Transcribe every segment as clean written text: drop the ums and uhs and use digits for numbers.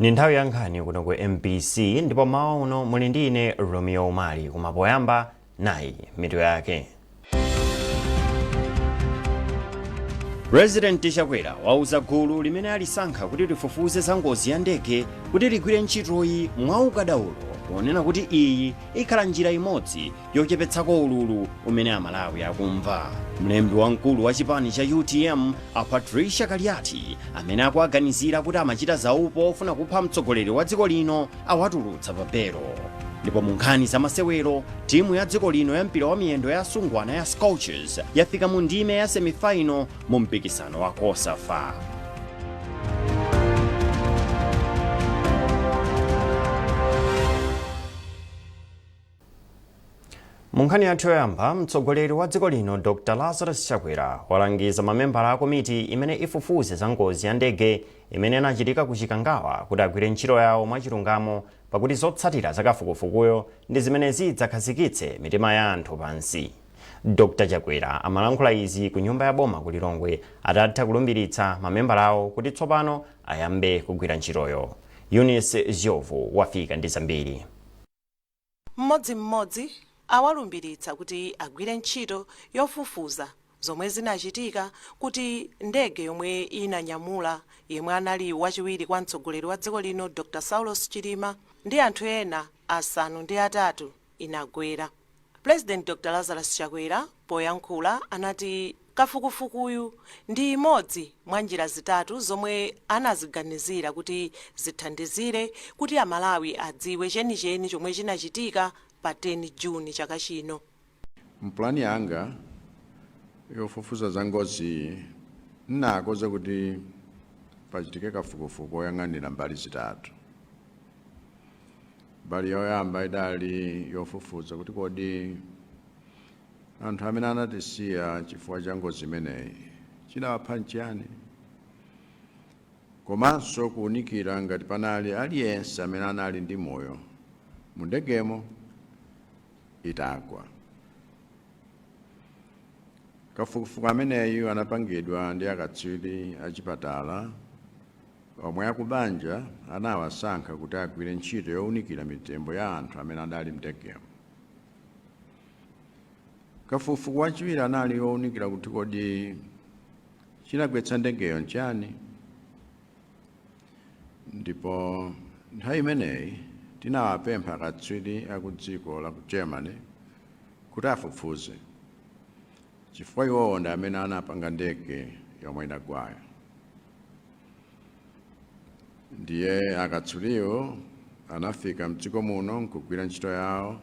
Ndi nthawi ya nkhani kuno ku MBC ndipo mmawa uno muli ndi ine Romeo Umali, koma poyamba nayi mitu yake. President Chakwera wauza gulu limene alisankha kuti lifufuze za ngozi ya ndege kuti ligwire ntchitoyi mwaukadaulo, ponena kuti iyi ikhala njira imodzi yochepetsako ululu umene Amalawi akumva. Mlembi wamkulu wa chipani cha UTM a Patricia Kaliati, amene akuwaganizira kuti amachita zaupo ofuna kupha mtsogoleri wa dziko lino, awatulutsa pa belo. Ndipo mu nkhani za masewero, timu ya dziko lino ya mpira wa miyendo ya asungwana ya Scorchers yafika mu ndime ya semifinal mu mpikisano wa COSAFA. Mu nkhani yathu yoyamba, mtsogoleri wa dziko lino Dr Lazarus Chakwera walangiza mamembala a komiti imene ifufuze za ngozi ya ndege imene inachitika ku Chikangawa kuti agwire ntchito yawo mwachilungamo, pakuti zotsatira za kafukufukuyo ndi zimene zidzakhazikitse mitima ya anthu pansi. Dr Chakwera amalankhula izi ku nyumba ya boma ku Lilongwe atatha kulumbiritsa mamembalawo kuti tsopano ayambe kugwira ntchitoyo. Eunice Zyovu wafika ndi zambiri. Mmodzimmodzi awalumbiritsa kuti agwire ntchito yofufuza zomwe zinachitika kuti ndege yomwe inanyamula yemwe anali wachiwiri kwa mtsogoleri wa dziko lino Dr Saulos Chilima ndi anthu ena 8 inagwera. Pulezidenti Dr Lazarus Chakwera poyankhula anati kafukufukuyu ndi imodzi mwa njira zitatu zomwe anaziganizira kuti zithandizire kuti Amalawi adziwe chenicheni chomwe chinachitika pa 10 June chaka chino. Mpulani yanga yofufuza za ngoziyi nnakonza kuti pachitike kafukufuku oyang'anira mbali zitatu. Mbali yoyamba idali yofufuza kuti kodi anthu amene anatisiya chifukwa cha ngozi imeneyi chinawapha nchiyani, komanso kuunikira ngati panali aliyense amene anali ndi moyo mu ndegemo itagwa. Kafukufuku ameneyu anapangidwa ndi akatswiri achipatala omwe akubanja anawasankha kuti agwire ntchito yowunikira mitembo ya anthu amene adali mndegemo. Kafukufuku wachiwiri anali wowunikira kuti kodi chinagwetsa ndegeyo nchani, ndipo nthawi imeneyi tinawapempha akatswiri aku dziko la ku Germany kuti afufuze, chifukwa iwowo ndi amene anapanga ndege yomwe inagwayo. Ndiye akatswiriwo anafika mdziko muno nkugwira ntchito yawo,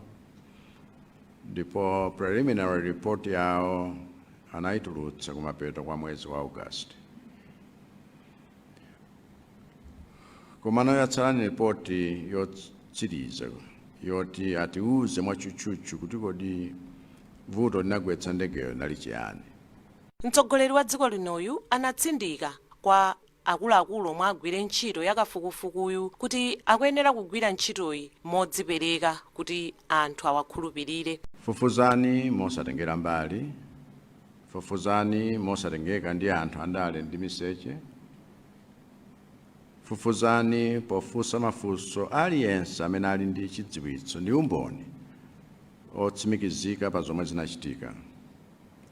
ndipo preliminary report yawo anayitulutsa kumapeto kwa mwezi wa August. Komano yatsala ni ripoti yotsiriza yoti atiuze mwatchutchutchu kuti kodi vuto linagwetsa ndegeyo linali chiyani. Mtsogoleri wa dziko linoyu anatsindika kwa akuluakulu omwe agwire ntchito ya kafukufukuyu kuti akuyenera kugwira ntchitoyi modzipereka kuti anthu awakhulupirire. Fufuzani mosatengera mbali, fufuzani mosatengeka ndi anthu andale ndi miseche, fufuzani pofunsa mafunso aliyense amene ali ndi chidziwitso ndi umboni otsimikizika pa zomwe zinachitika.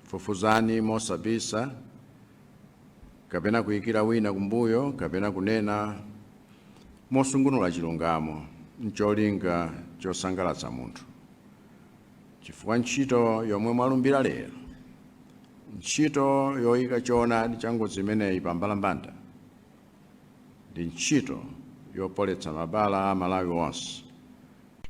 Fufuzani mosabisa kapena kuyikira wina kumbuyo kapena kunena mosungunula chilungamo ncholinga chosangalatsa munthu, chifukwa ntchito yomwe mwalumbira lero, ntchito yoyika choonadi cha ngozi imeneyi pa mbalambanda, ndi ntchito yopoletsa mabala a Malawi onse.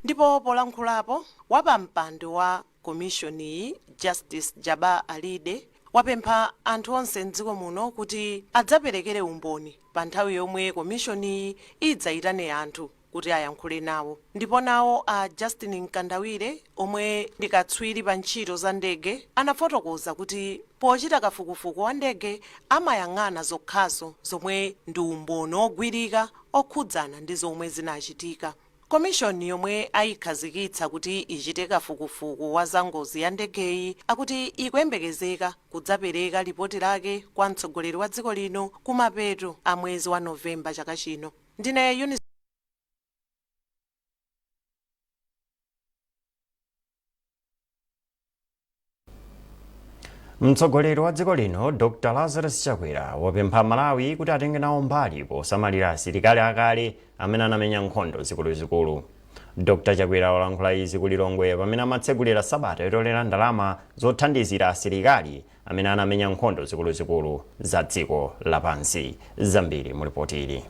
Ndipo polankhulapo, wapampando wa komishoniyi Justice Jabbar Alide wapempha anthu onse mdziko muno kuti adzaperekere umboni pa nthawi yomwe komishoniyi idzayitane anthu kuti ayankhule nawo. Ndipo nawo a Justin Mkandawire omwe ndi katswiri pa ntchito za ndege anafotokoza kuti pochita kafukufuku wa ndege amayang'ana zokhazo zomwe ndi umboni ogwirika okhudzana ndi zomwe zinachitika. Komishoni yomwe ayikhazikitsa kuti ichite kafukufuku wa za ngozi ya ndegeyi akuti ikuyembekezeka kudzapereka lipoti lake kwa mtsogoleri wa dziko lino kumapeto a mwezi wa November chaka chino. Ndine Eunice. Mtsogoleri wa dziko lino Dr Lazarus Chakwera wapempha Malawi kuti atenge nawo mbali posamalira asilikali akale amene anamenya nkhondo zikuluzikulu. Dr Chakwera walankhula izi ku Lilongwe pamene amatsegulira sabata yotolera ndalama zothandizira asilikali amene anamenya nkhondo zikuluzikulu za dziko lapansi. Zambiri mu ripoti ili.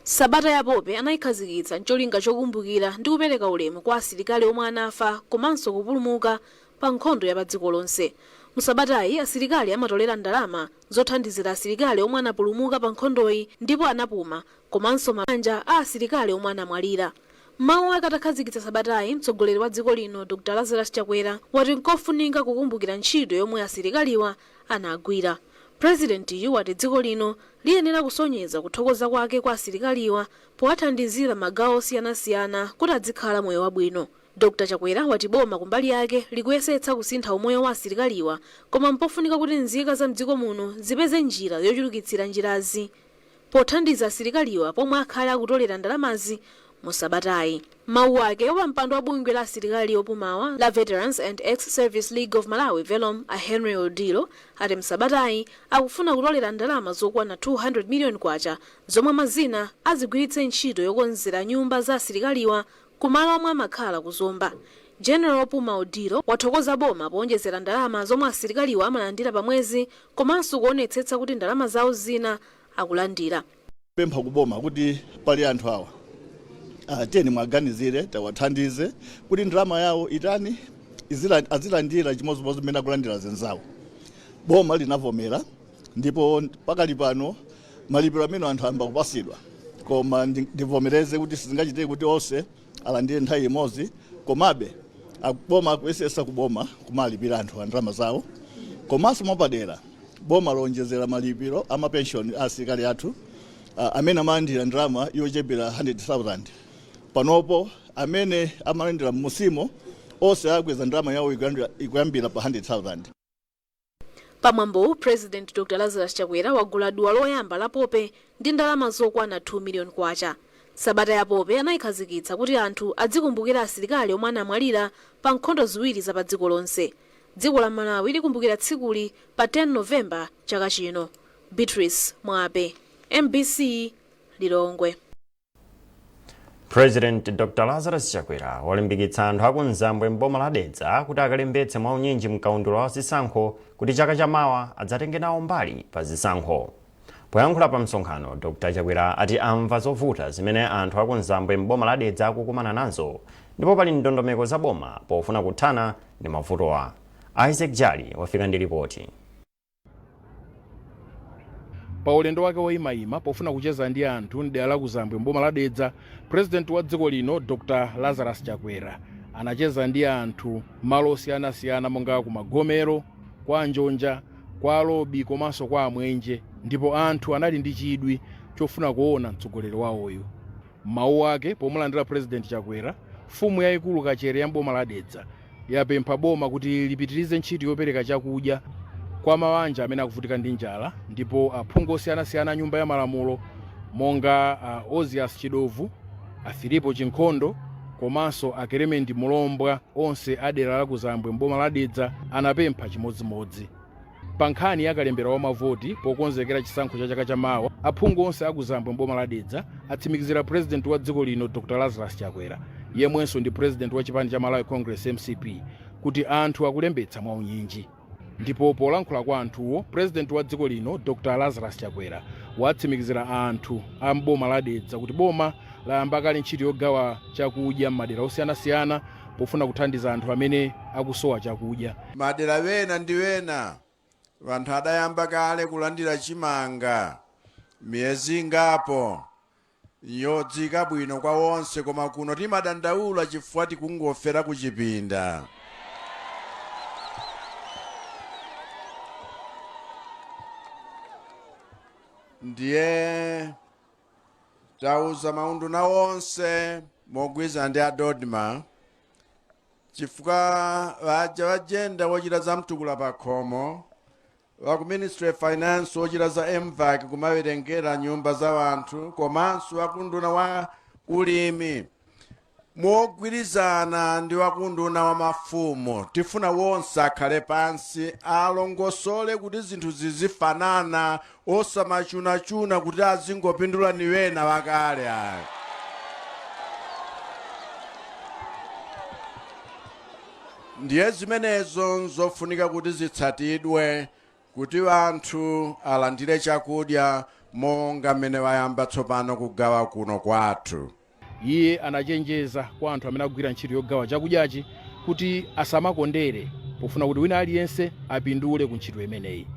Sabata ya Pope anayikhazikitsa ncholinga chokumbukira ndi kupereka ulemu kwa asilikali omwe anafa komanso kupulumuka pa nkhondo ya pa dziko lonse. Musabatayi asilikali amatolera ndalama zothandizira asilikali omwe anapulumuka pa nkhondoyi ndipo anapuma, komanso mabanja a asilikali omwe anamwalira. Mawu ake atakhazikitsa sabatayi, mtsogoleri wa dziko lino Dr Lazarus Chakwera wati nkofunika kukumbukira ntchito yomwe asilikaliwa anagwira. Purezidentiyu wati dziko lino liyenera kusonyeza kuthokoza kwake kwa asilikaliwa powathandizira magawo osiyanasiyana kuti adzikhala moyo wabwino. Dr Chakwera wati boma kumbali yake likuyesetsa kusintha umoyo wa asilikaliwa, koma mpofunika kuti nzika za mdziko muno zipeze njira yochulukitsira njirazi pothandiza asilikaliwa pomwe akhale akutolera ndalamazi mu sabatayi. Mawu ake, wapampando wa bungwe la asilikali opumawa la Veterans and Ex-Service League of Malawi, VELOM, a Henry Odilo ati msabatayi akufuna kutolera ndalama zokwana 200 million kwacha zomwe mazina azigwiritse ntchito yokonzera nyumba za asilikaliwa kumalo omwe amakhala ku Zomba. General opuma Odilo wathokoza boma powonjezera ndalama zomwe asilikaliwa amalandira pa mwezi komanso kuonetsetsa kuti ndalama zawo zina akulandira. Pempha kuboma kuti pali anthu awa, tiyeni mwaganizire, tawathandize kuti ndalama yawo itani, azilandira chimodzimodzi mmene akulandira zenzawo. Boma linavomera ndipo pakali pano malipiro amene anthu ayamba kupasidwa, koma ndivomereze kuti sizingachitike kuti onse alandire nthawi imodzi. Komabe boma akuyesesa kuboma kumalipira anthu a ndalama zawo. Komanso mwapadera boma lonjezera malipiro amapenshoni a asilikali athu amene amalandira ndalama yochepera 100,000. Panopo amene amalandira mmusimo onse akweza ndalama yawo ikuyambira pa 100,000. Pamwambowu, President Dr Lazarus Chakwera wagula duwa loyamba la pope ndi ndalama zokwana 2 million kwacha. Sabata ya Pope anayikhazikitsa kuti anthu adzikumbukira asilikali omwe anamwalira pa nkhondo ziwiri za pa dziko lonse. Dziko la Malawi likumbukira tsikuli pa 10 Novemba chaka chino. Beatrice Mwape, MBC, Lilongwe. President Dr Lazarus Chakwera walimbikitsa anthu aku Mzambwe mboma la Dedza kuti akalembetse mwaunyinji mkaundula wa zisankho kuti chaka chamawa adzatenge nawo mbali pa zisankho. Poyankhula pa msonkhano, Dr Chakwera ati amva zovuta zimene anthu aku Mzambwe mboma la Dedza akukumana nazo ndipo pali ndondomeko za boma pofuna kuthana ndi mavutowa. Isaac Jali wafika ndi ripoti. Pa ulendo wake woyimayima pofuna kucheza ndi anthu mdera la Kuzambwe mboma la Dedza, President wa dziko lino Dr Lazarus Chakwera anacheza ndi anthu malo osiyanasiyana monga ku Magomero, kwa Njonja, kwa Lobi komanso kwa Amwenje, ndipo anthu anali ndi chidwi chofuna kuona mtsogoleri wawoyo. Mawu ake pomulandira President Chakwera, mfumu yayikulu Kachere ya mboma la Dedza yapempha boma kuti lipitirize ntchito yopereka chakudya kwa mabanja amene akuvutika ndi njala, ndipo aphungu osiyanasiyana a nyumba ya malamulo monga Ozias Chidovu, a Filipo Chinkhondo komanso a Clement Mulombwa, onse a dera la Kuzambwe mboma la Dedza, anapempha chimodzimodzi. Pa nkhani ya kalembera wa mavoti pokonzekera chisankho cha chaka chamawa, aphungu onse a Kuzambwe mboma la Dedza atsimikizira President wa dziko lino Dr Lazarus Chakwera, yemwenso ndi President wa chipani cha Malawi Congress, MCP, kuti anthu akulembetsa mwaunyinji. Ndipo polankhula kwa anthuwo, President wa dziko lino Dr Lazarus Chakwera watsimikizira anthu a mboma la Dedza kuti boma layamba kale ntchito yogawa chakudya m'madera osiyanasiyana pofuna kuthandiza anthu amene akusowa chakudya. Madera wena ndi wena vanthu adayamba kale kulandira chimanga miyezi ingapo yodzika bwino kwa wonse, koma kuno timadandaula chifukwa tikungofera kuchipinda. Ndiye tauza maunduna wonse mogwirizana ndi a DoDMA, chifukwa vaja va gender wochita za mtukula pa khomo, wa ku Ministry of Finance wochita za MVAC kumawerengera nyumba za wanthu, komanso wakunduna wa ulimi. Mogwirizana ndi wakunduna wa mafumu, tifuna wonse akhale pansi, alongosole kuti zinthu zizifanana, osamachunachuna kuti azingopindula ni wena wakale ayi. Ndiye zimenezo nzofunika kuti zitsatidwe kuti anthu alandire chakudya monga mmene wayamba tsopano kugawa kuno kwathu. Iye anachenjeza kwa anthu amene akugwira ntchito yogawa chakudyachi kuti asamakondere pofuna kuti wina aliyense apindule ku ntchito imeneyi.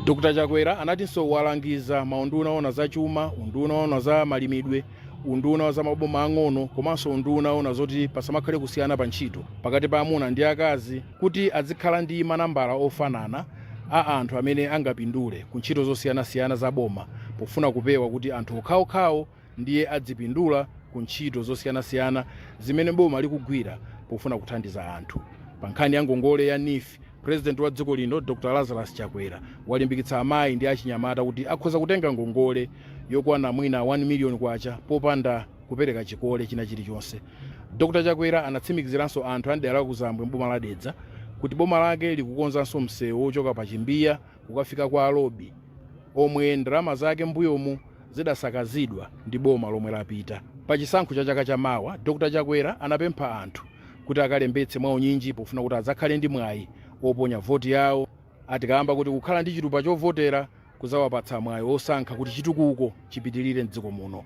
Dr Chakwera anatinso walangiza maunduna ona zachuma, unduna ona za malimidwe, unduna wa za maboma ang'ono komanso unduna ona zoti pasamakhale kusiyana pa ntchito pakati pa amuna ndi akazi kuti azikhala ndi manambala ofanana a anthu amene angapindule ku ntchito zosiyanasiyana za boma pofuna kupewa kuti anthu okhaokhawo ndiye adzipindula ku ntchito zosiyanasiyana zimene boma likugwira pofuna kuthandiza anthu. Pa nkhani ya ngongole ya NEEF, President wa dziko lino Dr Lazarus Chakwera walimbikitsa amayi ndi achinyamata kuti akhoza kutenga ngongole yokwana mwina 1 million kwacha popanda kupereka chikole china chilichonse. Dr Chakwera anatsimikiziranso anthu a mdera la Kuzambwe m'boma la Dedza kuti boma lake likukonzanso msewu wochoka pa Chimbiya kukafika kwa Alobi omwe ndalama zake mbuyomu zidasakazidwa ndi boma lomwe lapita. Pa chisankho cha chaka chamawa, Dr Chakwera anapempha anthu kuti akalembetse mwaunyinji pofuna kuti adzakhale ndi mwayi oponya voti yawo, atikamba kuti kukhala ndi chitupa chovotera kuzawapatsa mwayi osankha kuti chitukuko chipitirire mdziko muno.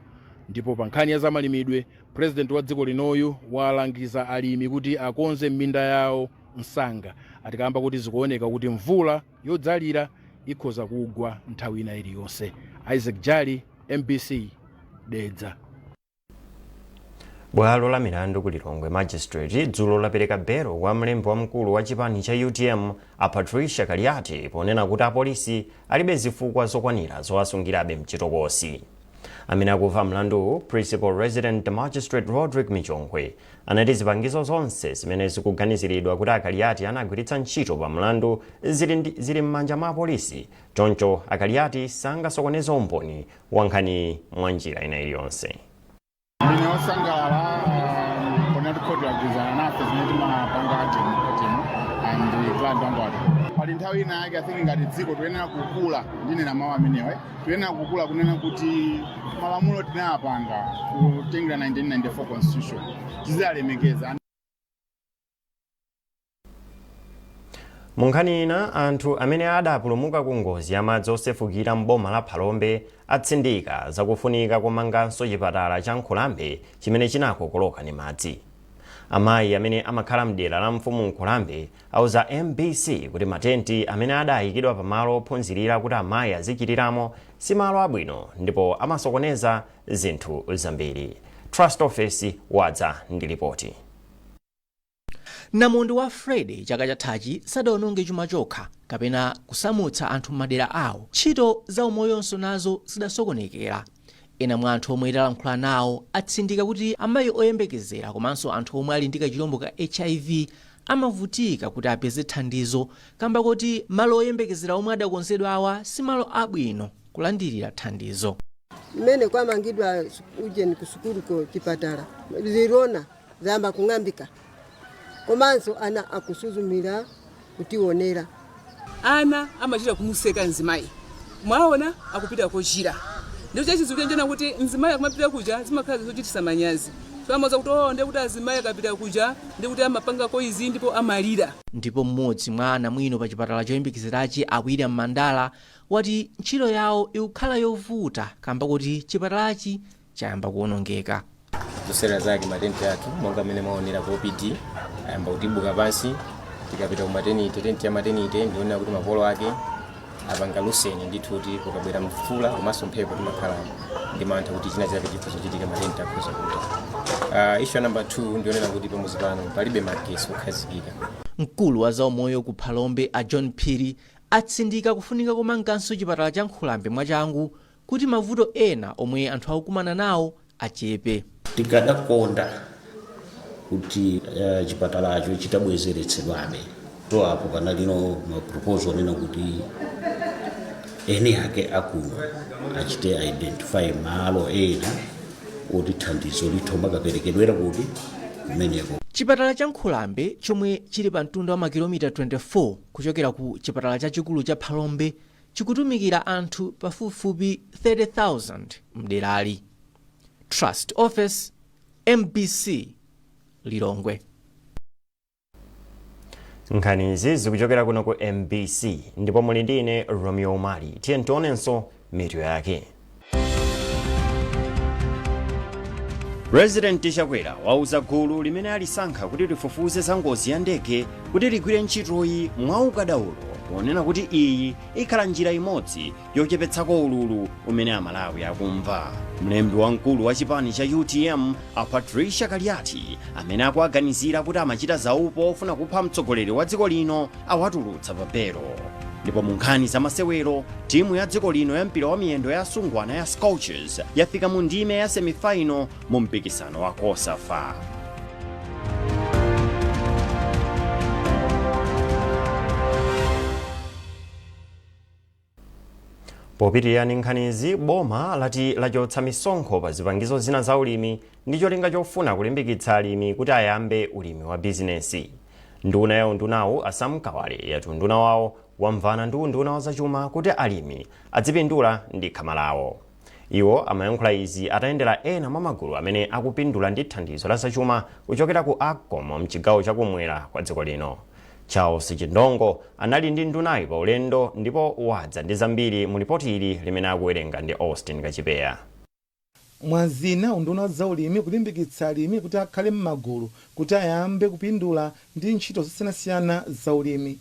Ndipo pa nkhani ya zamalimidwe, President wa dziko linoyu walangiza alimi kuti akonze minda yawo msanga, atikamba kuti zikuoneka kuti mvula yodzalira ikhoza kugwa nthawi ina iliyonse. Isaac Jali, MBC, Dedza. Bwalo la milandu ku Lilongwe Magistrate dzulo lapereka belo kwa mlembi wamkulu wa chipani cha UTM a Patricia Kaliati ponena kuti apolisi alibe zifukwa zokwanira zowasungirabe mchitokosi. Amene akumva mlanduwu, Principal Resident Magistrate Rodrick Michongwe, anati zipangizo zonse zimene zikuganiziridwa kuti a Kaliati anagwiritsa ntchito pa mlandu zili m'manja mwa apolisi, choncho a Kaliati sangasokoneze umboni wa nkhaniyi mwa njira ina iliyonse. Ndine wosangalala pona kuti khoti lagwirizana nafe zimene timapanga argue mkhotimo and client wanga wati pali nthawi ina yake, I think ngati dziko tiyenera kukula, ndinena mawu amenewa, tiyenera kukula kunena kuti malamulo tinayapanga kutengera 1994 Constitution, tiziyalemekeza. Mu nkhani ina, anthu amene adapulumuka ku ngozi ya madzi osefukira m'boma la Phalombe atsindika zakufunika komanganso chipatala cha Nkhulambe chimene chinakokoloka ndi madzi. Amayi amene amakhala mdera la mfumu Nkhulambe auza MBC kuti matenti amene adayikidwa pamalo ophunzirira kuti amayi azichiriramo si malo abwino ndipo amasokoneza zinthu zambiri. Trust Office wadza ndi ripoti. Namondwe wa Freddy chaka chathachi sadaononge chuma chokha kapena kusamutsa anthu m'madera awo, ntchito za umoyonso nazo zidasokonekera. Ena mwa anthu omwe talankhula nawo atsindika kuti amayi oyembekezera komanso anthu omwe ali ndi kachilombo ka HIV amavutika kuti apeze thandizo kamba koti malo oyembekezera omwe adakonzedwa awa si malo abwino kulandirira thandizo. Mmene kwamangidwa ujeni kusukuluko chipatala, zilona zayamba kung'ambika komanso ana akusuzumira kutionera. Ana amachita kumuseka mzimayi, mwaona akupita kochira. Ndipo chachizukire njena kuti mzimayi akamapita kuja zimakhala zochitisa manyazi, so amaza kuti, oh, ndiye kuti azimayi akapita kuja ndiye kuti amapangako izi ndipo amalira. Ndipo mmodzi mwa anamwino pa chipatala choyembekezerachi, a William Mandala, wati ntchito yawo ikukhala yovuta kamba kuti chipatalachi chayamba kuwonongeka. Zotsatira zake matenti athu, monga mmene mwaonera ku OPD, ayamba kutibuka pansi. Tikapita ku maternity, tenti ya maternity ndionera kuti mapolo ake apanga loosen ndithu, kuti kukabwera mvula komanso mphepo timakhala ndi mantha kuti china chake chikhoza kuchitika, matenti akhoza kuta. Issue number 2 ndionera kuti pamudzi pano palibe magesi okhazikika. Mkulu wa zaumoyo ku Phalombe, a John Phiri, atsindika kufunika komanganso chipatala cha Nkhulambe mwachangu kuti mavuto ena omwe anthu akukumana nawo achepe. Tikadakonda kuti chipatalacho chitabwezeretsedwabe. To apo panalino ma proposal onena kuti eni ake akuno achite identify malo ena oti thandizo litho makaperekedwera kuti Kumeneko Chipatala cha Nkhulambe, chomwe chili pa mtunda wa makilomita 24 kuchokera ku chipatala chachikulu cha Phalombe, chikutumikira anthu pafupifupi 30,000 mderali. Trust Office, MBC, Lilongwe. Nkhani izi zikuchokera kuno ku MBC ndipo muli ndi ine Romeo Mali. Tiye tionenso mitu yake. President Chakwera wauza gulu limene alisankha kuti lifufuze za ngozi ya ndege kuti ligwire ntchitoyi mwaukadaulo, ponena kuti iyi ikhala njira imodzi yochepetsako ululu umene Amalawi akumva. Mlembi wamkulu wa chipani cha UTM a Patricia Kaliati, amene akuaganizira kuti amachita zaupo ofuna kupha mtsogoleri wa dziko lino, awatulutsa pa belo. Ndipo mu nkhani za masewero, timu ya dziko lino ya mpira wa miyendo ya asungwana ya Scorchers yafika mu ndime ya semifinal mu mpikisano wa COSAFA. Popitirira nkhanizi, boma lati lachotsa misonkho pa zipangizo zina za ulimi ndi cholinga chofuna kulimbikitsa alimi kuti ayambe ulimi wa bizinesi. Nduna ya undunawu a Sam Kawale yati unduna wawo wamvana ndi unduna wa zachuma kuti alimi adzipindula ndi khama lawo. Iwo amayankhula izi atayendera ena mwa magulu amene akupindula ndi thandizo la zachuma kuchokera ku AGCOM mchigawo chakumwera kwa dziko lino. Charles Chindongo anali ndi ndunayi pa ulendo ndipo wadza ndi zambiri mu lipoti ili limene akuwerenga ndi Austin Kachipeya. Mwazina, unduna wa zaulimi kulimbikitsa alimi kuti akhale m'magulu kuti ayambe kupindula ndi ntchito zosiyanasiyana za ulimi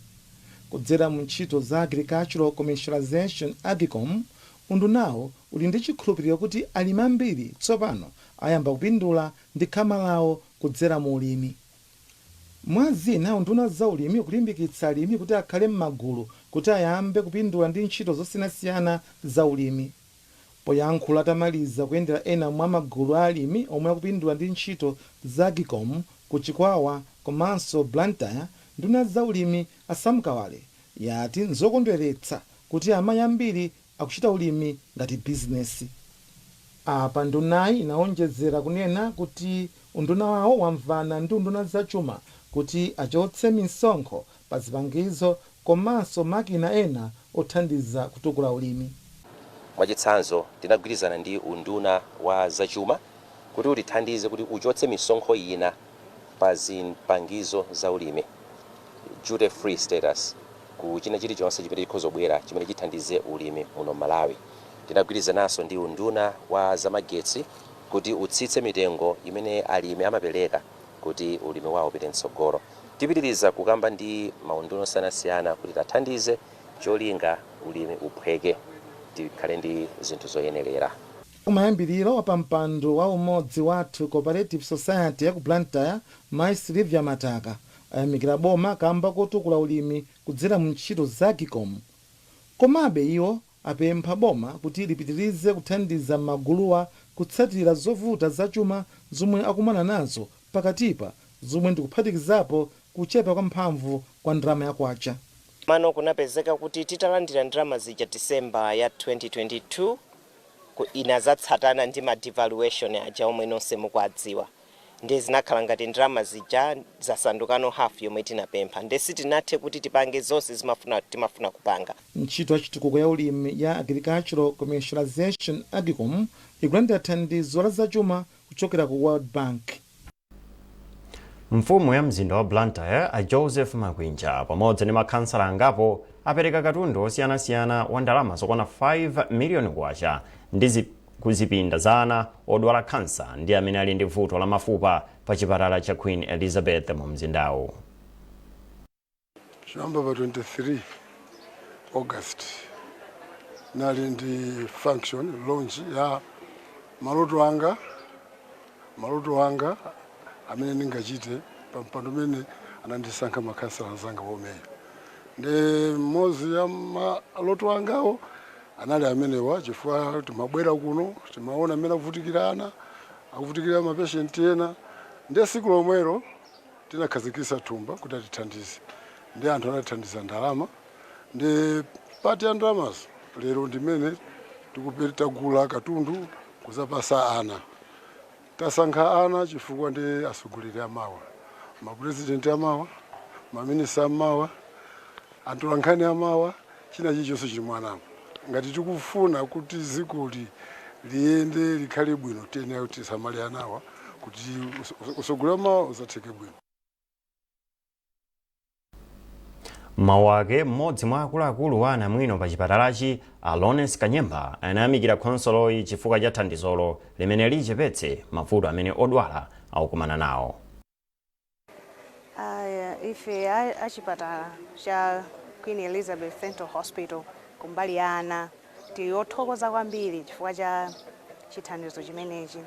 kudzera mu ntchito za Agricultural Commercialization, AGCOM. Undunawo uli ndi chikhulupiriro kuti alimi ambiri tsopano ayamba kupindula ndi khama lawo kudzera mu ulimi. Mwazina, unduna wa zaulimi kulimbikitsa alimi kuti akhale m'magulu kuti ayambe kupindula ndi ntchito zosiyanasiyana za ulimi. Poyankhula atamaliza kuyendera ena mwa magulu a alimi omwe akupindula ndi ntchito za AGCOM ku Chikwawa komanso Blantyre, nduna za ulimi a Sam Kawale yati nzokondweretsa kuti amayi ambiri akuchita ulimi ngati bizinesi. Apa ndunayi inawonjezera kunena kuti unduna wawo wamvana ndi unduna zachuma kuti achotse misonkho pa zipangizo komanso makina ena othandiza kutukula ulimi. Mwachitsanzo, tinagwirizana ndi unduna wa zachuma kuti utithandize kuti uchotse misonkho ina pa zipangizo za ulimi, duty free status ku china chilichonse chimene chikhoza kubwera chimene chithandize ulimi muno Malawi. Tinagwirizananso ndi unduna wa zamagetsi kuti utsitse mitengo imene alimi amapereka kuti ulimi wawo upite mtsogolo. Tipitiriza kukamba ndi maunduna osiyanasiyana kuti tathandize cholinga ulimi uphweke, tikhale ndi zinthu zoyenerera. Kumayambiriro, wapampando wa Umodzi Wathu Cooperative Society ya ku Blantyre, Mai Sylvia Mataka, ayamikira boma kamba kotukula ulimi kudzera mu ntchito za AGCOM. Komabe iwo apempha boma kuti lipitirize kuthandiza maguluwa kutsatira zovuta zachuma zomwe akumana nazo pakatipa, zomwe ndikuphatikizapo kuchepa kwa mphamvu kwa ndalama ya kwacha. Mano kunapezeka kuti titalandira ndalama zija December ya 2022, inazatsatana ndi ma devaluation aja omwe nonse mukuadziwa, ndi zinakhala ngati ndalama zija zasandukano half yomwe tinapempha, ndi sitinathe kuti tipange zonse timafuna kupanga. Ntchito ya chitukuko ya ulimi ya Agricultural Commercialization, AGCOM, ikulandira thandizo la zachuma kuchokera ku World Bank. Mfumu ya mzinda wa Blantyre a Joseph Makwinja pamodzi ndi makhansala angapo apereka katundu osiyanasiyana wa ndalama zokwana 5 miliyoni kwacha ndi kuzipinda za ana odwala khansa ndi amene ali ndi vuto la mafupa pa chipatala cha Queen Elizabeth mu mzindawu. Chinayamba pa 23 August, nali ndi function launch ya maloto anga amene ndingachite pa mpando umene anandisankha makhansala anzanga omeya. Ndi mmodzi ya maloto angawo anali amenewa, chifukwa timabwera kuno timaona amene akuvutikira ana, akuvutikira mapeshenti ena. Ndiye siku lomwelo tinakhazikitsa thumba kuti atithandize, ndi anthu anatithandiza ndalama, ndi part ya ndalamazo lero ndimene tikupita tagula katundu kuzapasa ana. Tasankha ana chifukwa ndi atsogoleri amawa, mapurezidenti amawa, maminista amawa, atolankhani amawa, china chilichonse chili mwanamo. Ngati tikufuna kuti dzikoli liyende, likhale bwino, tiyenera kuti tisamale anawa kuti utsogoleri amawa uzatheke bwino. Mawu ake, mmodzi mwa akuluakulu wa anamwino pa chipatalachi, a Lawrence Kanyemba, anayamikira khonsoloyi chifukwa cha thandizolo limene lichepetse mavuto amene odwala akukumana nawo. Ife achipatala cha Queen Elizabeth Central Hospital kumbali ya ana tili othokoza kwambiri chifukwa cha chithandizo chimenechi,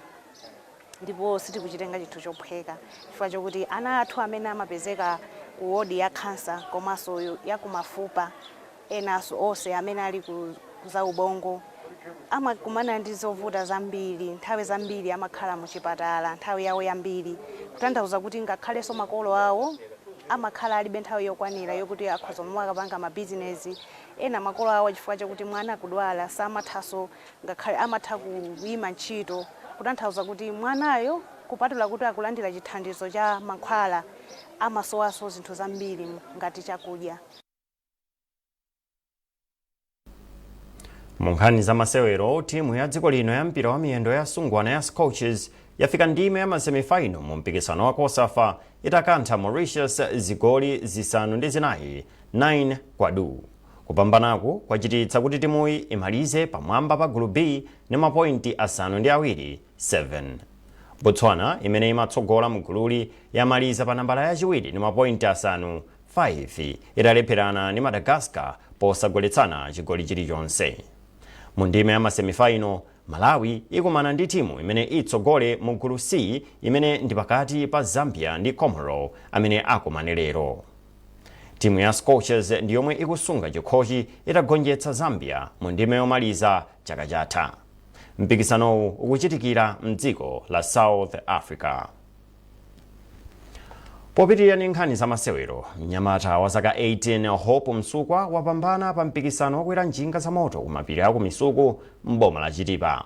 ndipo sitikuchitenga chinthu chophweka chifukwa chokuti ana athu amene amapezeka ku wodi ya khansa komanso ya kumafupa, enanso onse amene ali ku za ubongo, amakumana ndi zovuta zambiri. Nthawi zambiri amakhala muchipatala nthawi yawo yambiri, kutanthauza kuti ngakhalenso makolo awo amakhala alibe nthawi yokwanira yokuti akhoza momwe akapanga mabizinesi ena. Makolo awo, chifukwa chakuti mwana akudwala, samathanso ngakhale amatha kuyima ntchito, kutanthauza kuti mwanayo, kupatula kuti akulandira chithandizo cha mankhwala, amasowanso zinthu zambiri ngati chakudya. Mu nkhani za masewero, timu ya dziko lino ya mpira wa miyendo ya asungwana ya Scorchers yafika ndime ya masemifinal mu mpikisano wa COSAFA itakantha Mauritius zigoli 5 ndi 4, 9 kwa du. Kupambanaku kwachititsa kuti timuyi imalize pamwamba pa gulu B ndi mapointi 7, 7. Botswana, imene imatsogola mu gululi, yamaliza pa nambala yachiwiri ndi mapointi 5, 5, italepherana ndi Madagascar posagoletsana chigoli chilichonse. Mu ndime ya masemifinal, Malawi ikumana ndi timu imene itsogole mu gulu C, imene ndi pakati pa Zambia ndi Comoro amene akumane lero. Timu ya Scorchers ndi yomwe ikusunga chikhochi itagonjetsa Zambia mu ndime yomaliza chaka chatha. Mpikisanowu ukuchitikira mdziko la South Africa. Popitirira ndi nkhani za masewero, mnyamata wa zaka 18 Hope Msukwa wapambana pa mpikisano wokwera njinga za moto ku mapiri aku Misuku m'boma la Chitipa.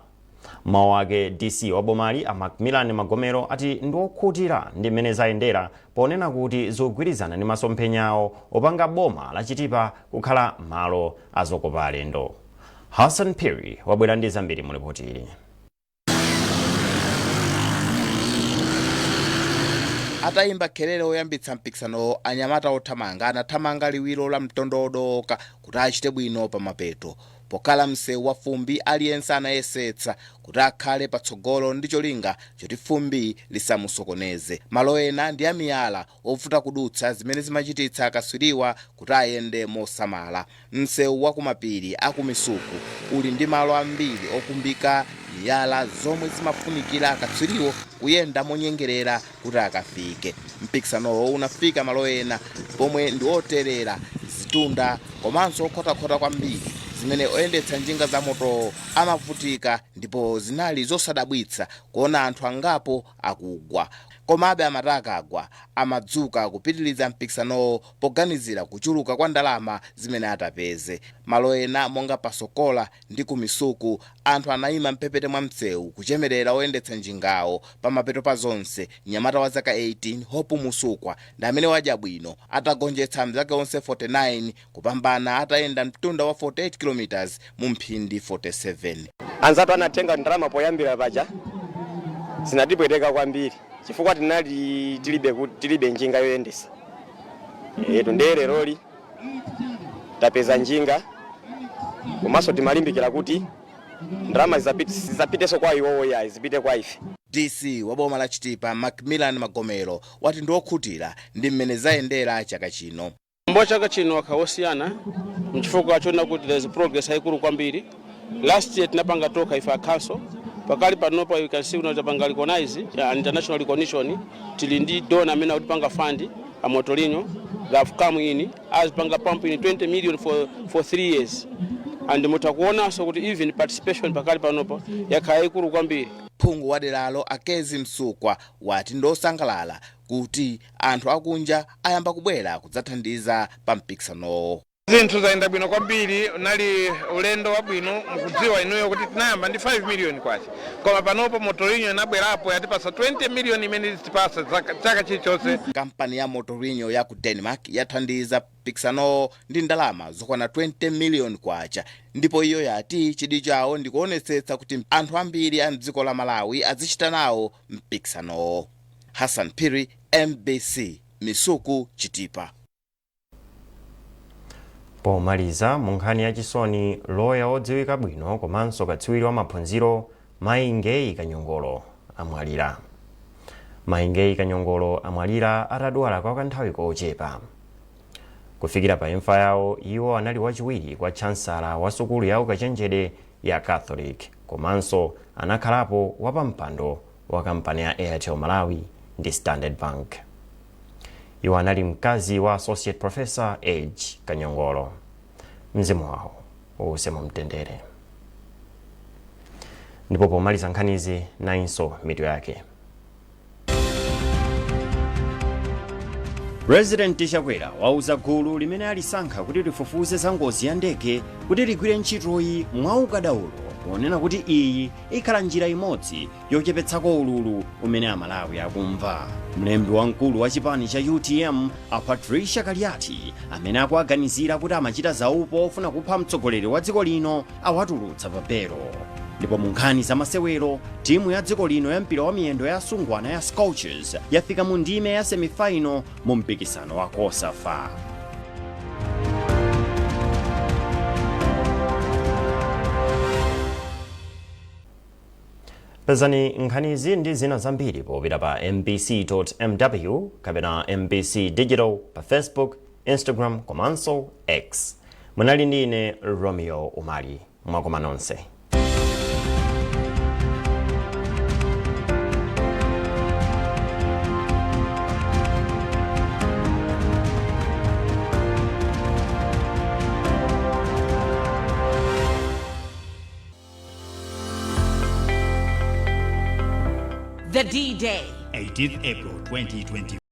Mawu ake, DC wa bomali a Macmillan Magomero ati ndi okhutira ndi mmene zayendera, ponena kuti zikugwirizana ndi masomphenya awo opanga boma la Chitipa kukhala malo azokopa alendo. Hassan Phiri wabwera ndi zambiri mu ripoti ili. Atayimba khelele oyambitsa mpikisanowo, anyamata othamanga anathamanga liwiro la mtondo odoka kuti achite bwino pamapeto. Pokhala msewu wa fumbi, aliyense anayesetsa kuti akhale patsogolo ndi cholinga choti fumbi lisamusokoneze. Malo ena ndi amiyala ovuta kudutsa, zimene zimachititsa akaswiriwa kuti ayende mosamala. Msewu wa kumapiri aku Misuku uli ndi malo ambiri okumbika miyala zomwe zimafunikira akatswiriwo kuyenda monyengerera kuti akafike. Mpikisanowo unafika malo ena pomwe ndi oterera, zitunda komanso okhotakhota kwambiri, zimene oyendetsa njinga za motowo amavutika, ndipo zinali zosadabwitsa kuona anthu angapo akugwa. Komabe amati akagwa amadzuka kupitiliza mpikisanowo poganizira kuchuluka kwa ndalama zimene atapeze. Malo ena monga Pasokola ndi ku Misuku, anthu anayima mphepete mwa msewu kuchemerera oyendetsa njingawo. Pamapeto pa zonse, mnyamata wa zaka 18 Hope Musukwa ndi amene wadya bwino atagonjetsa mnzake onse 49 kupambana atayenda mtunda wa 48 km mu mphindi 47. Anzathu anatenga ndalama poyambira paja, zinatipweteka kwambiri chifukwa tinali tilibe njinga yoyendesa etu. Ndiye leroli tapeza njinga, komanso timalimbikira kuti ndalama zisapitenso kwa iwowo, yayi, zipite kwa ife. DC wa boma la Chitipa Macmillan Magomero wati ndi okhutira ndi mmene zayendera chaka chino. Mwambo chaka chino wakha wosiyana mchifukwa chona kuti there is progress yaikulu kwambiri. Last year tinapanga tokha ife a council. Pakali panopa you can see kuti tapanga recognize ya international recognition. Tili ndi donor amene akutipanga fund, a Motolinho. They have come in azipanga pump in 20 million for 3 years, and mutakuonanso kuti even participation pakali panopa yakhala yaikulu kwambiri. Phungu wa deralo Akezi Msukwa wati ndosangalala kuti anthu akunja ayamba kubwera kudzathandiza pa mpikisanowo. Zinthu zayenda bwino kwambiri, unali ulendo wabwino. Mukudziwa inuyo kuti tinayamba ndi 5 million kwacha, koma panopo Motorinho inabwerapo yatipasa 20 million imene titipasa chaka chilichonse. Kampani ya Motorinho ya ku Denmark yathandiza mpikisanowo ndi ndalama zokwana 20 million kwacha, ndipo iyo yati chidwi chawo ndikuonetsetsa kuti anthu ambiri a mdziko la Malawi azichita nawo mpikisanowo. Hassan Phiri, MBC, Misuku, Chitipa. Pomaliza, mu nkhani yachisoni, loya wodziwika bwino komanso katswiri wa maphunziro Mayi Ngeyi Kanyongolo amwalira. Mayi Ngeyi Kanyongolo amwalira atadwala kwa kanthawi kochepa. Kufikira pa imfa yawo, iwo anali wachiwiri kwa chansala wa sukulu ya ukachenjede ya Catholic, komanso anakhalapo wapampando wa kampani ya Airtel Malawi ndi Standard Bank. Iwo anali mkazi wa Associate Professor H Kanyongolo. Mzimu wawo uwuse mu mtendere. Ndipo pomaliza nkhanizi, nayinso mitu yake. President Chakwera wauza gulu limene alisankha kuti lifufuze za ngozi ya ndege kuti ligwire ntchitoyi mwaukadaulo, ponena kuti iyi ikhala njira imodzi yochepetsako ululu umene Amalawi akumva. Mlembi wamkulu wa chipani cha UTM a Patricia Kaliati, amene akuaganizira kuti amachita zaupo ofuna kupha mtsogoleri wa dziko lino, awatulutsa pa belo. Ndipo mu nkhani za masewero, timu ya dziko lino ya mpira wa miyendo ya asungwana ya Scorchers yafika mu ndime ya semifinal mu mpikisano wa COSAFA. Pezani nkhanizi ndi zina zambiri popita pa mbc.mw kapena MBC Digital pa Facebook, Instagram komanso X. Munali ndi ine Romeo Umali. Mwakoma nonse. The D-Day. 18th April 2020.